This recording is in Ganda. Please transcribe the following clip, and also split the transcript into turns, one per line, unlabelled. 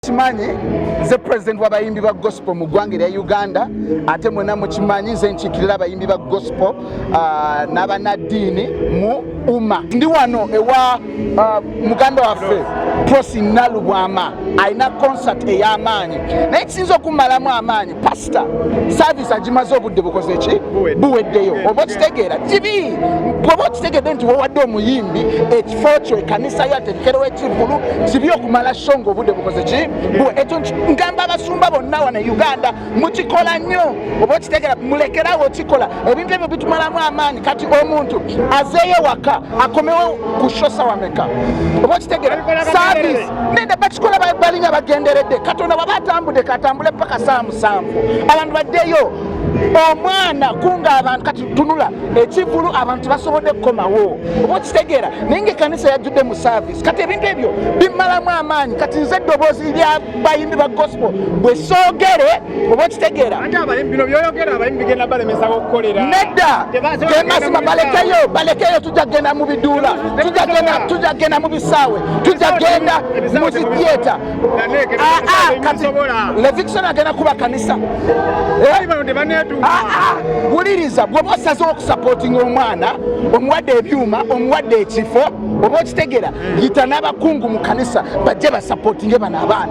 Mukimanyi nze president w'abayimbi ba gospel mu ggwanga erya Uganda, ate mwena mukimanyi nze nkiikirira abayimbi ba gospel n'abannaddiini mu UMA. Ndi wano ewa muganda waffe Prossy Nalubwama, alina concert ey'amaanyi, naye kisinza okumalamu amaanyi, pasita service agimaze obudde bukoze ki, buweddeyo. Oba okitegeera kibi bw'oba okitegedde nti wowadde omuyimbi ekifo kyo, ekanisa yo ategekerewo ekivulu, kibi okumala show nga obudde bukoze ki. Ekyo ngamba abasumba bonna wano e Uganda, mukikola nnyo. Oba okitegeera, mulekerawo okikola ebintu ebyo, bitumalamu amaanyi. Kati omuntu azeeyo waka akomewo ku show sawa meka? Oba okitegeera, service nende bakikola balinga bagenderedde. Katonda bwaba atambudde, katambule paka saa 7, abantu baddeyo. Omwana kunga abantu, kati tunula ekivulu, abantu basobodde kukomawo. Oba okitegeera, naye nga ekanisa yajjudde mu service. Kati ebintu ebyo bimalamu amaanyi. Kati nze eddoboozi lyabayimbi ba gospel bwe soogere, oba okitegeera.
Ate abayimbi, bino byoyogera, abayimbi bigenda balemesa okukolera.
Nedda, gemazima, balekeyo, balekeyo. Tujja kugenda mu biduula, tujja kugenda mu bisaawe, tujja kugenda mu zi theatre. Kati Levixone agenda kuba kanisa. Eh?
Bano tebaneetuuka.
Wuliriza, bw'oba osazeho okusupportinga omwana, omuwadde ebyuma, omuwadde ekifo, oba okitegeera, yita n'abakungu mu kanisa bajje basupportinge bano abaana.